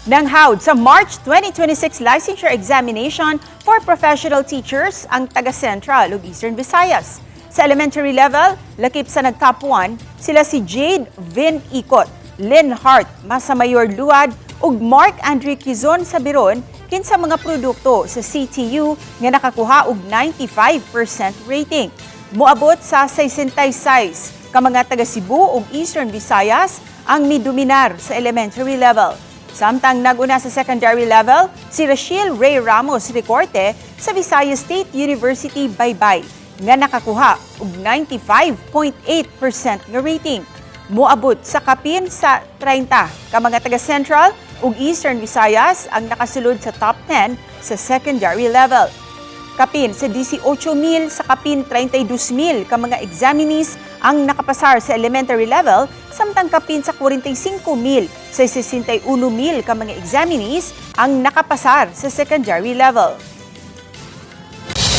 Nanghawd sa March 2026 licensure examination for professional teachers ang taga Central ug Eastern Visayas. Sa elementary level, lakip sa nag-top 1, sila si Jade Vin Ikot, Lynn Hart, Masamayor Luad ug Mark Andre Quizon sa Biron, kinsa mga produkto sa CTU nga nakakuha og 95% rating. Moabot sa 66 ka mga taga Cebu ug Eastern Visayas ang midominar sa elementary level. Samtang naguna sa secondary level, si Rachel Ray Ramos Recorte sa Visayas State University Baybay nga nakakuha og 95.8% nga rating. Moabot sa kapin sa 30 ka mga taga Central ug Eastern Visayas ang nakasulod sa top 10 sa secondary level. Kapin sa 18,000 sa kapin 32,000 ka mga examinees ang nakapasar sa elementary level, samtang kapin sa 45,000 sa 61,000 ka mga examinees ang nakapasar sa secondary level.